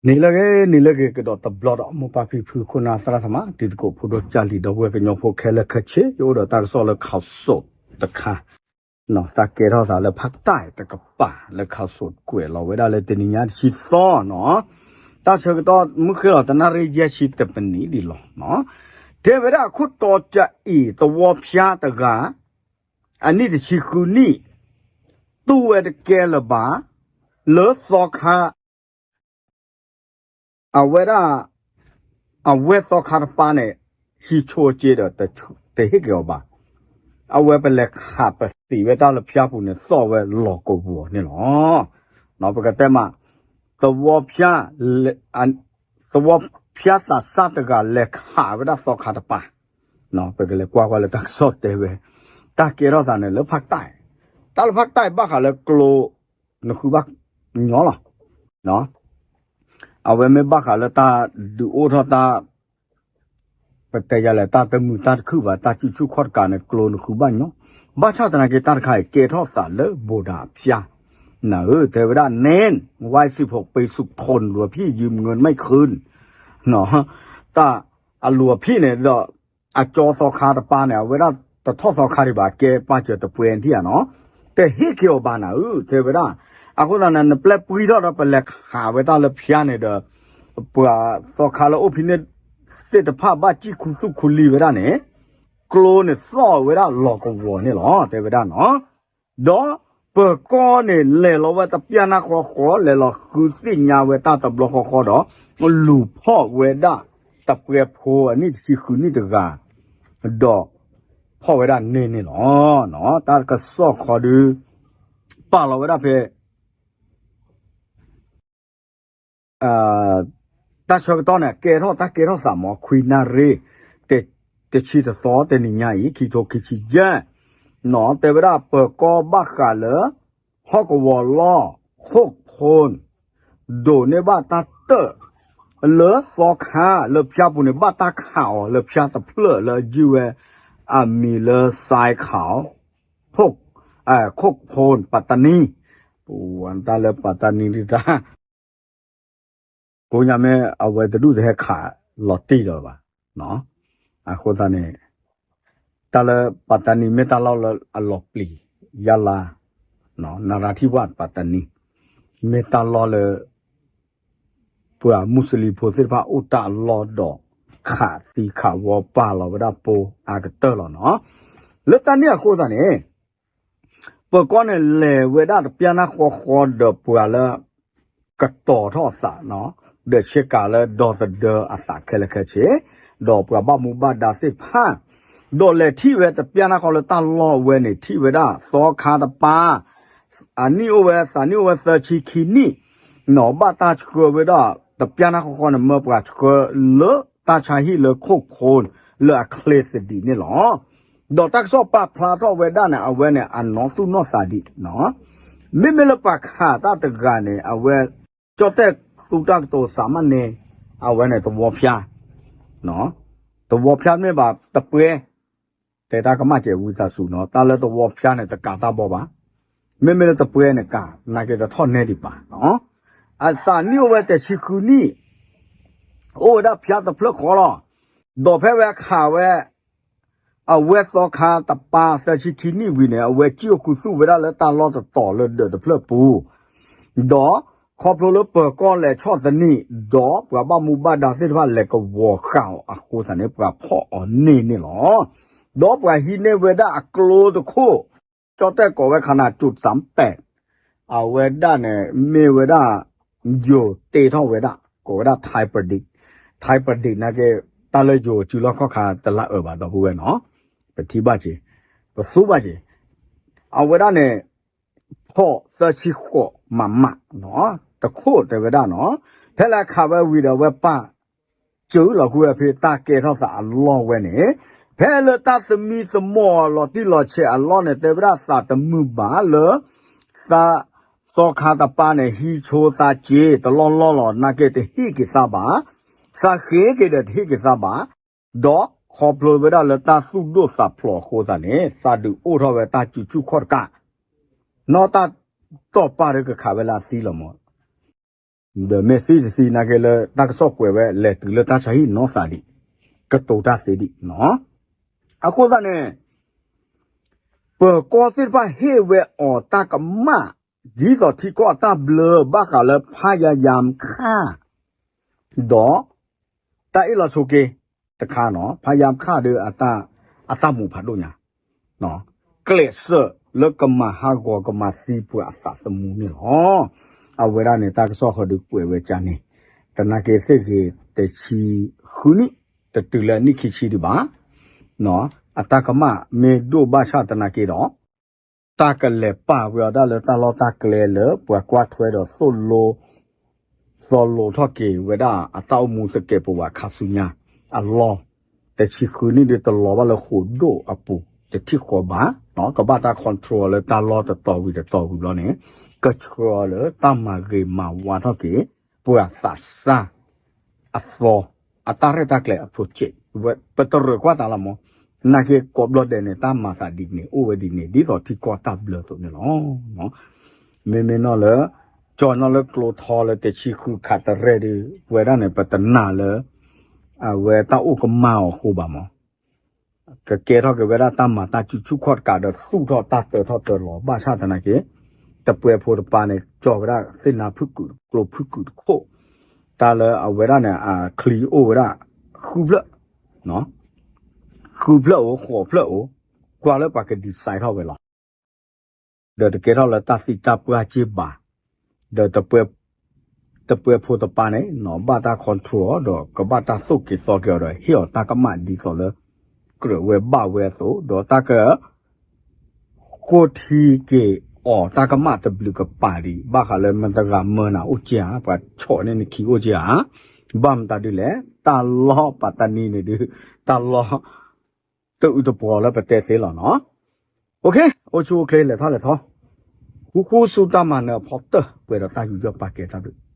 န့ၣ်လၢဂ့ၤ န့ၣ်လၢဂ့ၤကဒီးတဘျီဒီး မိၢ်ပၢ်ဖံဖု ခိၣ်နၢ်သရၣ်သမါ တံၤသကိးဖိဒိၣ်ကၢ်လံၤ ဒီပုၢ်ဝဲၢ်ကညီဖိခဲလၢာ်ခဲဆ့ ယအိၣ်ဒီးတၢ်ကစီၣ်လၢခးစိးတခါ, တၢ်ကဲထီၣ်သးလၢဖးတၢ်တကပၤ လၢခးစိးကွဲးလီၤဝဲဒၣ်လၢတနံၤညါတဆံသီနီၤ, တၢ်ဆၢကတီၢ်မုၢ်ဃ့လီၤ တနၣ်ရံၣ်ယဲၢ်ဆံတပနံးဒံးလီၤနီၤ, တဲဝဲဒၣ်အခိၣ်တီကၠအံၤ သဝီဖၠါတဂၤ အနံၣ်တဆံဃုနံၣ် တူၢ်ဝဲတကဲလၢၤဘၣ် လၢသီခါ အဝဲဒၣ် အဝဲသီခါတပၤန့ၣ် ဟံးဆိက့ဒီး တဟ့ၣ်က့ၤအီၤဘၣ်. အဝဲပလဲၤခးပသံးဝဲတၢ်လၢဖၠါပူၤန့ၣ် သီၣ်ဝဲလီၤကဝီၤန့ၣ်လီၤ. ပကတဲမး သဝီဖၠါ သဝီဖၠါသးစၢ်တဂၤလဲၤခးဝဲဒၣ်သီခါတပၤ, ပကလဲၤကွၢ်ကွၢ်လၢတၢ်ကစီၣ်တဲဝဲ, တၢ်ကဲထီၣ်သးန့ၣ်လၢဖးတၢ်, တၢ်လၢဖးတၢ်ဘၣ်ဃးလၢကျိ နဃုဘၣ်ညီလီၤ. အဝဲမ့ၢ်ဘၣ်ဃးလၢတၢ်ဒုးအိၣ်ထီၣ်တၢ် ပတဲယၤလဲၣ် တၢ်တမုာ်တၢ်တခုၣ်ဘၣ် တၢ်စုဆူၣ်ခီၣ်တကးန့ၣ် ကျိနဃုဘၣ်ညီ, ဘၣ်ဆၣ်သနာ်က့ တၢ်တခါအံၤ ကဲထီၣ်သးလၢဘိးဒၤဖၠါ, နဧၢ တဲဝဲဒၣ် နၢၣ် ဝၢၢ်စံးဖိး ပ့းစူးခိၣ် လူၤအဖံၣ် ယုမ်ငိုၢ်မ့ၢ်ခုၣ် တၢ်အလူၤအဖံၣ်န့ၣ်ဒီး အကၠီသီခါတပၤန့ၣ် အဝဲဒၣ်တထီၣ်သီခါဒံးဘၣ် ကဲပာ်စၢၤတပှဲၤထံၣ်ဧါနီၤ, တဟ့ၣ်က့ၤအီၤဘၣ်နၤဧၢ တဲဝဲဒၣ်, အဃိသတးန့ၣ် နပျဲပှံထီၣ်ဒီးပလဲၤခးဝဲတၢ်လၢဖၠါန့ၣ်ဒီး ပှၤသီခါလၢအိၣ်ဖဲန့ၣ်သ့ၣ်တဖၣ်ဘၣ်စံၣ်ခူသူၣ်ခူလံဝဲဒၣ်န့ၣ် ကျိန့ၣ်သီၣ်ဝဲဒၣ်လီၤကဝီၤန့ၣ်လီၤ တဲဝဲဒၣ်နီၤ. ဒီးပၢၤကီၢ်န့ၣ် လဲၤလီၤဝဲတပျၢ်နၢ်ဃီဃီ လဲၤလီၤဃုသ့ၣ်ညါဝဲတၢ်တဘျီဃီဃီဒီး လူၤဖီၣ်ဝဲဒၣ်တပှဲၤဖိအနံၣ်တဆံဃုနံၣ်တဂၤ ဒီးဖီၣ်ဝဲဒၣ်န့ၢ်န့ၣ်လီၤ. တၢ်ကစီၣ်ခီဒုး ပာ်လီၤဝဲဒၣ်ဖဲ တၢ်ဆၢကတီၢ်န့ၣ် ကဲထီၣ်တၢ်ကဲထီၣ်သးမး ခွံနၣ်ရံၣ် တဆံတသီ တနံၤညါအံၤ ခံထိခံဆံယဲၢ် နီၤ တဲဝဲဒၣ်ပၢၤကီၢ်ဘၣ်ဃးလၢ ဟီၣ်ကဝီၤလီၢ် ခိၣ်ဖိၣ် ဒိးန့ၢ်ဘၣ်တၢ်တၢၣ် လၢသီခါ လၢဖၠါပူၤန့ၣ် ဘၣ်တၢ်ခးအီၤလၢဖၠါတဖျၢၣ်လၢယုၢ်ဝဲ အမံၤလၢ စဲးခီး ခိၣ် ခိၣ်ဖိၣ် ပၣ်တနံ ပူၤတၢ်လၢပၣ်တနံဒ်တၢ် ကိးညါမ့ၢ်အဝဲတဒူၣ်တဟဲခးလီၤတံၢ်လီၤဘၣ်. အဃိသတးန့ၣ် တၢ်လၢပၣ်တနံမ့ၢ်တၢ်လီၢ်လၢအလီၤပျံၤ ယါလါ နရၢထံဝၣ်ပၣ်တနံ မ့ၢ်တၢ်လီၢ်လၢ ပှၤမူစလံဖိသ့ၣ်တဖၣ်အိၣ်တၢ်အလီၢ်ဒီး ခးသံခးဝီပာ်လီၤဝဲဒၣ်ပိာ်အါကတၢၢ်လီၤနီၤ. လၢတၢ်န့ၣ်အဃိသတးန့ၣ် ပၢၤကီၢ်န့ၣ်လဲၤဝဲဒၣ်တပျၢ်နၢ်ဃီဃီဒီးပှၤလၢ ကတီၤထီၣ်အသး ဒီးဆ့ကၤလၢဒီသဒၢအသးခဲလၢာ်ခဲဆ့ ဒီးပှၤဘၣ်မူဘၣ်ဒါသ့ၣ်တဖၣ် ဒီးလဲၤထံၣ်ဝဲတပျၢ်နၢ်ဃီလၢတၢ်လီၢ်ဝဲန့ၣ် ထံၣ်ဝဲဒၣ်သီခါတပၤ အနံၣ်အိၣ်ဝဲ သးနံၣ်အိၣ်ဝဲသၢဆံခံနံၣ် နီၤ ဘၣ်တၢ်ဆှၢဝဲဒၣ် တပျၢ်နၢ်ဃီဃီန့ၣ် မၢပှၤဆှၢလၢတၢ်ဆါဟံၣ်လၢခိၣ်ဖိ လၢအချ့သဒံးန့ၣ်လီၤ. ဒီးတၢ်ကစီၣ်ပာ်ဖျါထီၣ်ဝဲဒၣ်န့ၣ် အဝဲန့ၣ် အနီၢ်သူၣ်နီၢ်သးဒံး မ့မ့ၢ်လၢပှၤခးတၢ်တဂၤန့ၣ် အဝဲ ကၠီၣ်တဲၣ်သူတၢ်ကတိၤစးမးန့ၣ် အဝဲန့ၣ်သဝီဖၠါ သဝီဖၠါမ့ၢ်ဘၣ်တပှဲၤ တဲတၢ်ကမၣ်စဲးဝံသးစူၤနီၤ တၢ်လၢသဝီဖၠါန့ၣ် တကးတၢ်ဘီဘၣ်. မ့မ့ၢ်လၢတပှဲၤန့ၣ်ကး နာ်က့တထီၣ်နဲဒံးဘၣ်. အသးနံၣ်အိၣ်ဝဲတဆံဃုနံၣ် အိၣ်ဝဲဒၣ်ဖၠါတဖျၢၣ်ဃီလီၤ. ဒီးဖဲဝဲခးဝဲ အဝဲသီခါတပၤသၢဆံခံနံၣ်ဝံၤန့ၣ် အဝဲစံၣ်အိၣ်ခူသူၣ်ဝဲဒၣ်လၢတၢ်လီၢ်တတီၤလၢဒၢးတဖျၢၣ်ပူၤ ဒီးခီဖျိလၢပၢၤကီၢ်လဲၤဆီၣ်သနံး ဒီးပှၤဘၣ်မူဘၣ်ဒါသ့ၣ်တဖၣ်လဲၤကဝီၤဃာ်အီၤအဃိသတးန့ၣ် ပှၤဖီၣ်အီၤန့ၢ်န့ၣ်လီၤ. ဒီးပှၤဟံးန့ၢ်ဝဲဒၣ်အကျိတခိၣ် ကၠီၣ်တဲၣ်ကိးဝဲခါနၤ จุดสามแปด အဝဲဒၣ်န့ၣ် မ့ၢ်ဝဲဒၣ် ယိၤတ့ထီၣ်ဝဲဒၣ် ကိးဝဲဒၣ် ไทยประดิษฐ์ ไทยประดิษฐ์ နာ်က့ တၢ်လၢယိၤစုလီၢ်ခီၣ်ခါတလၢအၢၣ်ဘၣ်ဒီပုၢ်ဝဲၢ်နီၤ ပထံၣ်ဘၣ်က့ၤ ပသူဘၣ်က့ၤ အဝဲဒၣ်န့ၣ် ဖီၣ်သၢဆံဃိးမးမးနီၤ တခိၣ်တဲဝဲဒၣ်နီၤ ဖဲလၢခးဝဲဝံၤဒီးအဝဲပာ် စၢၤလီၤကွံာ်ဝဲဖဲတၢ်ကဲထီၣ်သးအလီၢ်ဝဲန့ၣ် ဖဲလၢတၢ်သမံသမိးလီၤတံၢ်လီၤဆဲးအလီၢ်န့ၣ် တဲဝဲဒၣ်သးတမုာ်ဘၣ်လၢ သး သီခါတပၤန့ၣ် ဟံးဆိသးစ့တလီၢ်လီၢ်လီၤ နာ်က့တဟ့ၣ်က့ၤသးဘၣ်, သးဃ့က့ၤဒီးတဟ့ၣ်က့ၤသးဘၣ်, ဒီးခီဖျိဝဲဒၣ်လၢတၢ်သူၣ်ဒိၣ်သးဖျိးအဃိသတးန့ၣ် သးဒုးအိၣ်ထီၣ်ဝဲတၢ်စုဆူၣ်ခီၣ်တကး, နီၢ်တၢ်တီၢ်ပာ်ဒီးကခးဝဲလၢအသံလီၤမး ဒီးမ့ၢ်သံတသံနာ်က့လၢတၢ်ကစီၣ်ကွဲးဝဲ လဲၤတုၤလၢတၢ်ဆါဟံၣ်နီသးဒံး, ကတိၤတၢ်သ့ဒံးနီၤ. အဃိသတးန့ၣ် ပၢၤကီၢ်သ့ၣ်တဖၣ်ဟ့ၣ်ဝဲအီၤတၢ်ကမၣ် ဒ်သိးထံကီၢ်အတၢ်ဘျၢဘၣ်ဃးလၢ พยายามฆ่า ဒီး တၢ်အ့ၣ်လိာ်ဆိးက့တခါနီၤ, พยายามฆ่าဒီး အတၢ်မိၣ်ဖးဒိၣ်ညါ ကျဲးစၢးလၢကမၤဟးဂီၤကမၤသံပှၤအသးသမူန့ၣ်လီၤ. အဝဲဒၣ်န့ၣ် တၢ်ကစီၣ်ဃီဒုးကွဲးဝဲကန့ၣ်, သနာ်က့သ့ၣ်ဂ့ၤတဆံဃုနံၣ်, တတုၤလၢအနံၣ်ခံဆံဒံးဘၣ်, အတၢ်ကမၣ်မ့ၢ်ဒိၣ်ဘၣ်ဆၣ်သနာ်က့ဒီး တၢ်ကလဲၤပာ်ဝဲအီၤဒၣ်လၢတၢ်လီၢ်တၢ်ကျဲလၢပှၤကွၢ်ထွဲဒီးသိၣ်လိ သီလိထီၣ်က့ၤဝဲဒၣ်အတၢ်အိၣ်မူသကဲးပဝးခါဆူညါအလီၢ်, တဆံဃုနံၣ်ဒုးတလီၤဘၣ်လၢဃိာ်ဒိၣ်အပူၤတထံၣ်ဃီဘၣ်, ကဘၣ်တၢ် control လၢတၢ်လီၢ်တတီၤဝံၤတတီၤဝံၤဘျီန့ၣ်, ကဆှၢအီၤလၢတၢ်မၤဂ့ၤမၤဝါထီၣ်က့ၤ ပှၤသးစၢ်အသီ အတၢ်ရဲၣ်တၢ်ကျဲၤအ project ဝဲ ပတရၢၢ်ကွၢ်တၢ်လီၤမး, နာ်က့ကိးဘျီဒဲးန့ၣ် တၢ်မၤသးဒ်န့ၣ် အိၣ်ဝဲဒ်န့ၣ် ဒ်သိးထံကီၢ်တၢ်ဘျၢအသိးန့ၣ်လီၤ. မ့မ့ၢ်နီၢ်လၢ ကၠီၤနီၢ်လၢကျိထီလၢတဆံဃုခးတရဲၣ်ဒုး ပဝဲဒၣ်န့ၣ် ပတနာ်လၢ အဝဲတၢ်အိၣ်ကမၣ်အီၤအဃိဘၣ်မး, ကကဲထီၣ်က့ၤဝဲဒၣ်တၢ်မၤတၢ်စုဆူၣ်ခီၣ်တကးဒီးသူၣ်ထီၣ်တၢ်တၢထီၣ်တၢလီၤ ဘၣ်ဆၣ်သနာ်က့ တပှဲဖိတပၤန့ၣ် ကၠီၤဝဲဒၣ်သ့ၣ်နါဖုၣ်ကုာ်ကျိဖုၣ်ကုာ်တခိၣ်, တၢ်လၢအဝဲဒၣ်န့ၣ် အချံအိၣ်ဝဲဒၣ် ဃုဖျၢၣ် ဃုဖျၢၣ်အိၣ် ဃိးဖျၢၣ်အိၣ်, ကွၢ်လၢပှၤက design ထီၣ်ဝဲလီၤ. ဒီးတကဲထီၣ်လၢတၢ်သံတၢ်ပှၢ်က့ဘၣ်, ဒီး တပှဲဖိတပၤန့ၣ် ဘၣ်တၢ် control အီၤ ဒီးကဘၣ်တၢ်သိၣ်က့ၤသီက့ၤအီၤဒီး ဟ့ၣ်အီၤတၢ်ကမၣ်ဒ်သိးလၢ ကြၢးဝဲဘၣ်ဝဲအသိး ဒီးတၢ်က ဃိထံက့ၤအီၤတၢ်ကမၣ်တဘျုးကပၤဒံး ဘၣ်ဃးလၢမတၤတဂၤမၢနၤအိၣ်က့ဧါ, ပှၤဆီၣ်န့ၢ်နခံအိၣ်က့ဧါ, ဘၣ်မတၤဒ်လဲၣ် တၢ်လီၢ်ပာ်တၢ်နံၤန့ၣ်ဒုး တၢ်လီၢ် တအုတပှီၤလၢပတဲသ့လီၤနီၤ. အိၣ်ဆူၣ်အိၣ်ချ့လဲၤထီၣ်လဲၤထီ, ဃူဃူဆူတၢ်မၤနၢၤအဖီတၢၢ် ပှဲၤဒီးတၢ်ယူးယီၣ်ပာ်ကဲတၢ်ဘျုး